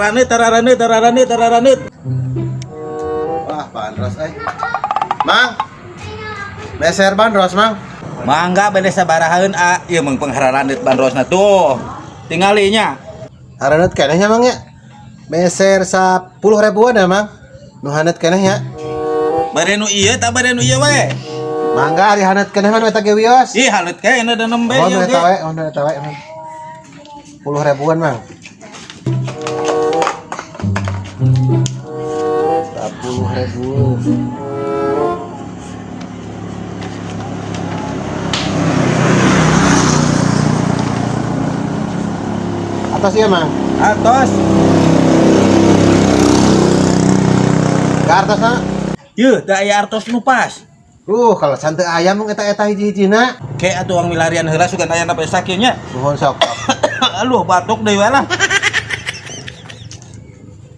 Tararanit, tararanit, tararanit, tararanit. Wah, bandros ay. Mang. Meser bandros, Mang. Mangga bade sabarahaeun a, ieu mah penghararanit bandrosna tuh. Tingali nya. Hareunut keneh nya, Mang ya. Meser 10 ribuan ya, Mang. Nu haneut keneh nya. Bade nu ieu tah bade nu ieu we. Mangga ari haneut keneh mah nu eta ge wios. Ih, haneut keneh da nembe Oh, ieu nu ge. eta we, oh nu eta we, Mang. 10 ribuan, Mang. 10 ribu. Atas ya, Mang. Atos. Ke artosna. Yeuh, teu aya artos nu pas. Kalau santai ayam mung eta-eta hiji-hijina. Ke atuh urang milarian heula sugan aya na sakieu nya. Nuhun sok. Aduh, batuk deui we lah.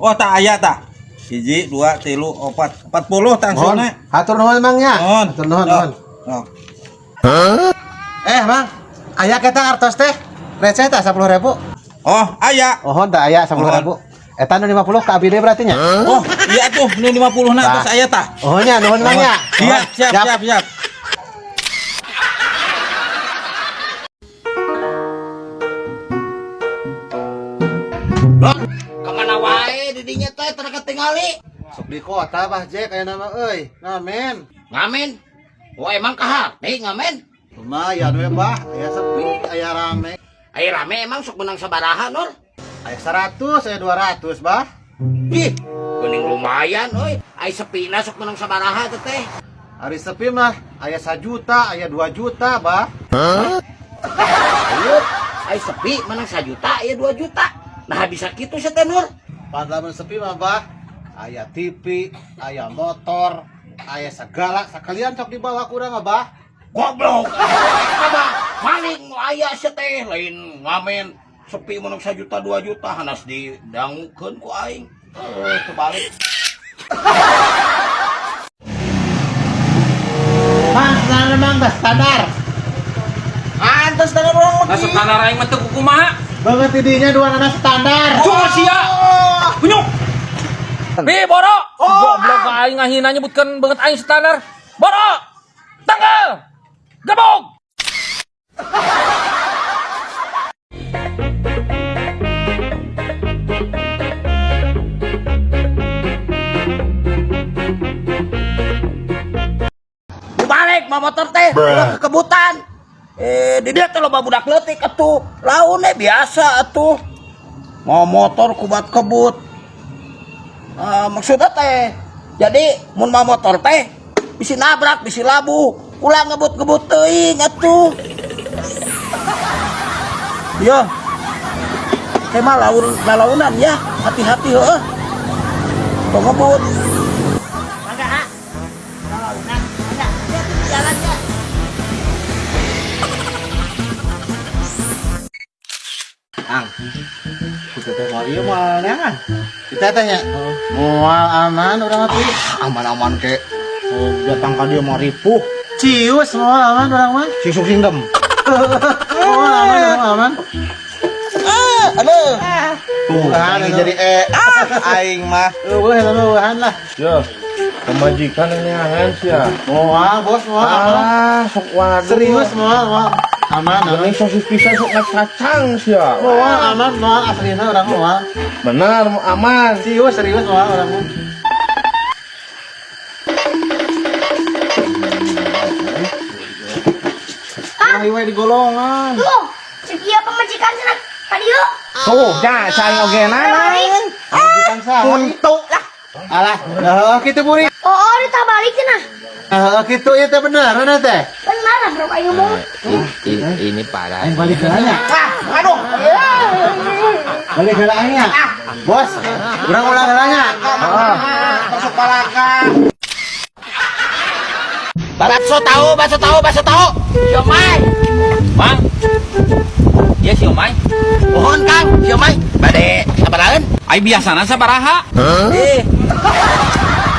Oh, tak aya tah. 1, 2, 3, 4, 40 Nuhun. tangsuna. Hatur nuhun Mang nya. Nuhun. Hatur nuhun, nuhun. Oh. Eh, Mang. Aya kita artos teh. Receh tah 10.000. Oh, aya. Ohon tah aya 10.000. Eta nu 50 ka abdi deui berarti nya. Oh, iya tuh, nu 50 na Tah. tos aya tah. Oh nya nuhun Mang nya. Siap, siap, siap, siap. Kemana wae didinya teh teu ketingali. Sok di kota Bah Jack aya nama euy. Ngamen. Ngamen. Oh emang kahate ngamen. Lumayan we Bah, aya sepi, aya rame. Aya rame emang sok menang sabaraha Nur. Aya 100, aya 200 Bah. Ih, geuning lumayan euy. Ai sepina sok menang sabaraha teh teh. Ari sepi mah aya 1 juta, aya 2 juta Bah. Ayo, ai sepi menang 1 juta, aya 2 juta. Nah bisa kitu sia teh Nur. Pan lamun sepi mah Bah, aya TV, aya motor, aya segala sekalian sok dibawa kurang mah Bah. Goblok. Coba maling nu aya sia teh lain ngamen sepi menang 1 juta 2 juta hanas didangukeun ku aing. Eh, kebalik. Mang, standar Mang, dah standar. Antos tangan urang mah. Nah, standar aing mah teu kumaha. Banget tidinya dua nana standar. Cuma sia. Kunyuk. Bi boro. Goblok ka aing ngahina nyebutkeun beungeut aing standar. Boro. Tanggal. Gebog. Balik mah motor teh ulah kekebutan. Eh, di dia teh loba budak leutik atuh. Laun eh biasa atuh. Mau motor kubat kebut. Ah, maksudnya teh. Jadi mun mau motor teh bisi nabrak, bisi labuh. Ulah ngebut-ngebut teuing atuh. Yo. Teh mah laun lalaunan ya, hati-hati heuh. Tong ngebut. Mangga ah. Lalaunan, mangga. Hati-hati di jalan ya. Ang. Kita teh moal ieu moal neangan. Kita teh nya. Moal aman urang mah pi. Aman-aman ke. Oh, datang ka dia mau ripuh. Cius moal aman urang mah. Sing sing dem. Moal aman urang mah aman. Aduh. Tuh, Tahan, aing itu. jadi aing mah. Eueuh eta mah eueuhan lah. Yo, pemajikan neangan sia. Moal bos moal aman. Ah, sok waduh. Serius moal moal. Aman aman. Geuning sosis pisan sok ngacacang sia. Moal aman moal aslina urang moal. Bener, aman. Cius serius moal urang mah. Ulah ieu di golongan. Tuh, cek ieu pamajikan cenah ka dieu. Tuh, dah saing oge naon. Pamajikan saha? Untuk lah. Alah, heuh kitu buri. Oh, oh ditabalik cenah. Heuh kitu ieu teh bener bener teh. Benar lah bro aing ngomong. Ini parah. Aing balik heula nya. Ah, aduh. Balik heula aing nya. Bos, urang ulang heula nya. Masuk palaka. Bakso tahu, bakso tahu, bakso tahu. Siomay. Bang. Ieu siomay. Mohon Kang, siomay. Bade sabarahan? Ai biasana sabaraha? Eh.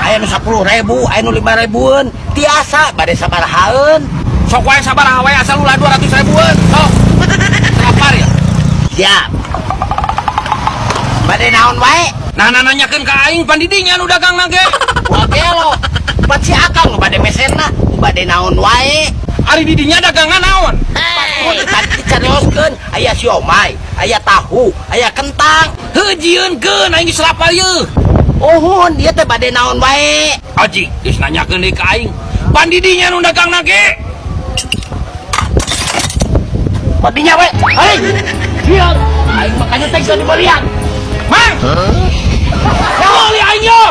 Aya nu 10.000, aya nu 5.000-eun. Tiasa bade sabarahaeun. Sok wae sabaraha wae asal ulah 200 ribuan. Sok. Lapar ya. Siap. Bade naon wae? Nah, nah nanyakeun ka aing pan didinya nu dagang ge. Wah gelo. Pan si Akang nu bade mesenna, bade naon wae. Ari didinya dagangan naon? Oh, tadi dicarioskeun, aya siomay, aya tahu, aya kentang. Heuh jieunkeun aing geus lapar yeuh. Uhun, ieu teh bade naon wae. Aji, geus nanyakeun deui ka aing. Pan didinya nu dagang ge. Badinya we. Hei. Lihat, aing makanya teh geus dibelian. Mang. Meuli aing yo.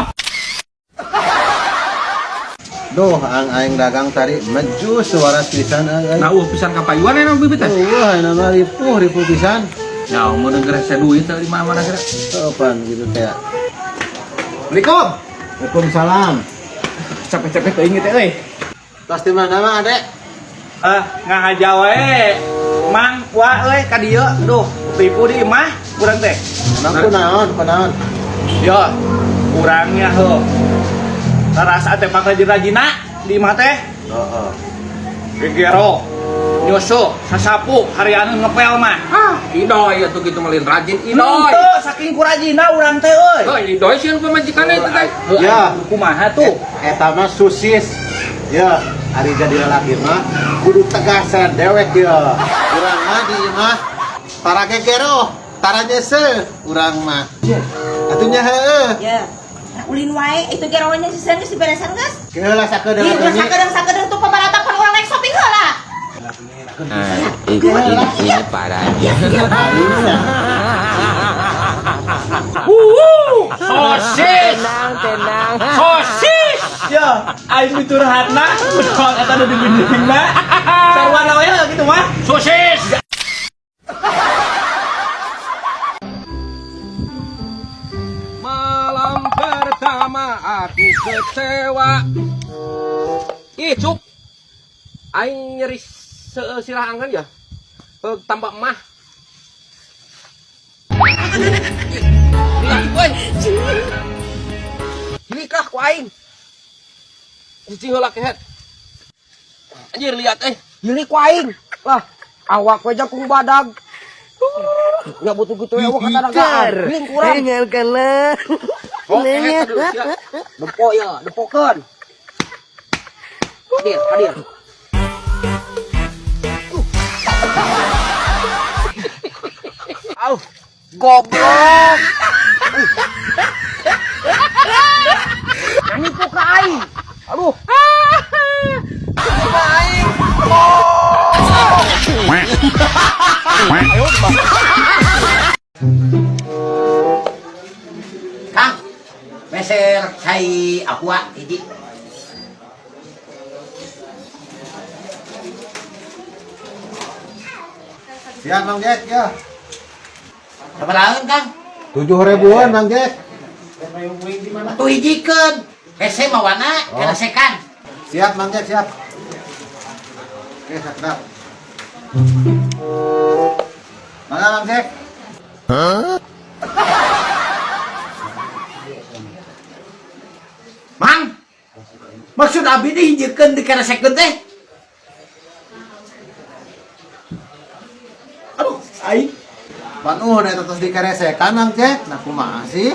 Duh, ang aing dagang tadi meju suara pisan ang aing. Nah, pisan kapayuan emang bibit teh. Wah, nama ripuh, ripuh pisan. Ya, mun gerese duit teh di mana-mana geura. Apaan gitu teh. Assalamualaikum. Waalaikumsalam. Capek-capek teuing teh euy. Tos di mana mah, Adek? Ah, ngahaja wae. Mang, wa euy ka dieu. Duh, tipu di imah urang teh. Emang kunaon, kunaon? Yo, urangnya heuh. Rasa teh pak rajin-rajina di imah teh. Heeh. Gegero, nyusuh, sasapu, harian ngepel mah. Ah, idoy atuh kitu mah lain rajin idoy. Henteu, saking kurajina urang teh euy. Heuh, idoy sieun pamajikanna itu teh. Ya. Kumaha tuh? Eta mah susis. Ya, ari jadi lalaki mah kudu tegasan dewek ya. Urang mah di imah tara gegero, tara nyese urang mah. Atuh nya heueuh. Ya. Nah, ulin wae itu gerowannya si geus diberesan geus. Keula sakedeung Ih, atuh geus nya. sakedeung-sakedeung tuh pabaratapan urang naik shopping heula. Ini parahnya. Sosis. Sosis. Ya, aing dicurhatna, kunaon eta nu dibunjingna. Sarwana we gitu mah. Sosis. Malam pertama aku kecewa. Ih, cuk. Aing nyeri sirah angan ya. Tambah mah. Ih, woi. Hilikah ku aing. Cicing heula kehet. Anjir lihat eh. Hilik ku aing. Lah, awak we jangkung badag. Ya butuh gitu ya awak katanagaan. Hiling kurang. Oh, kehet aduh sia. Dempo ya, dempokeun. Hadir, hadir. Au, goblok. Nipu ka aing. Aduh. Kang, meser cai aqua hiji. Siap Mang Jack ya. Sabaraha Kang? 7 ribuan Mang Jack. Tuh hijikeun. Hese mawana keresekan. Siap Mang Jack, siap. Oke, sedap. Mana Mang Jack? Mang. Maksud abi dihijikeun dikeresekeun teh? Aduh, aing Panuh eta tos dikeresekan Mang Jack. Nah kumaha sih?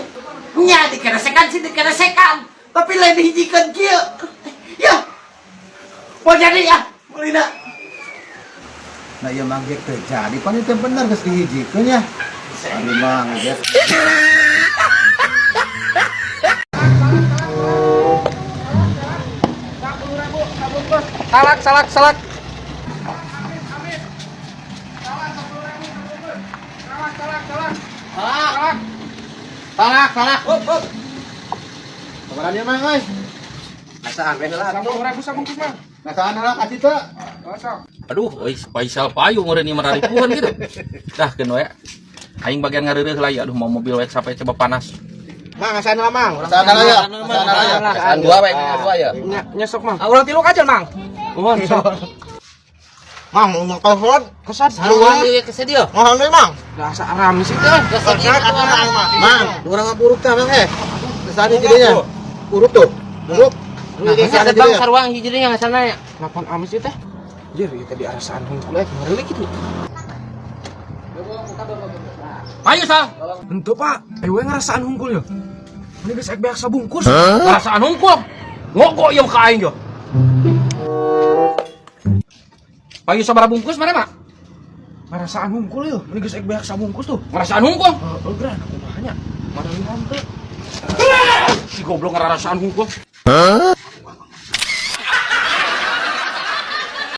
Nya dikeresekan sih dikeresekan, tapi lain dihijikeun kieu. Ya. Mau jadi ya, meulina. Nah iya Mang Jack teh jadi pan itu bener geus dihijikeun ya. Aduh Mang Jack. Salak, salak, salak. Salak, salak. Up, up. Sabaraha ieu Mang euy? Asaan we heula atuh. 10.000 sabungkus, Mang. Ngasaan heula ka situ. Aduh, euy, Faisal payu meureun ieu mararipuhan gitu. Dah keun we. Aing bagian ngareureuh lah ya, aduh mau mobil we sampai coba panas. Mang, asaan lah, Mang. Ngasaan heula ya. Ngasaan heula ya. Kasaan dua we, dua ya. Nyesok, Mang. Ah, urang tilu kajen, Mang. Mohon, sok. Mang, mau telepon kesan Haruan deui ke dia. Mohon deui, Mang. Dah asa rame sih teh. Mang, urang ngapuruk teh Mang eh. Ngasaan jadinya. Uruk tuh. Uruk. Nah, Ngasaan bang jadinya. sarwang hiji deui yang sana ya. Kenapa amis sih teh? Anjir, ya tadi arasaan hungkul eh ngeri gitu. Ayo sal. Henteu, Pak. Ayo we ngarasaan hungkul yo. Ini geus ek beak sabungkus. Ngarasaan hungkul. Ngoko ieu ka aing yo. Payu sabaraha bungkus mana, Mak? Ngarasaan hungkul yo. Ini geus ek beak sabungkus tuh. Ngarasaan hungkul. Heeh, geura kumaha nya? Mana lihat teu? Si goblok ngarasaan hungkul.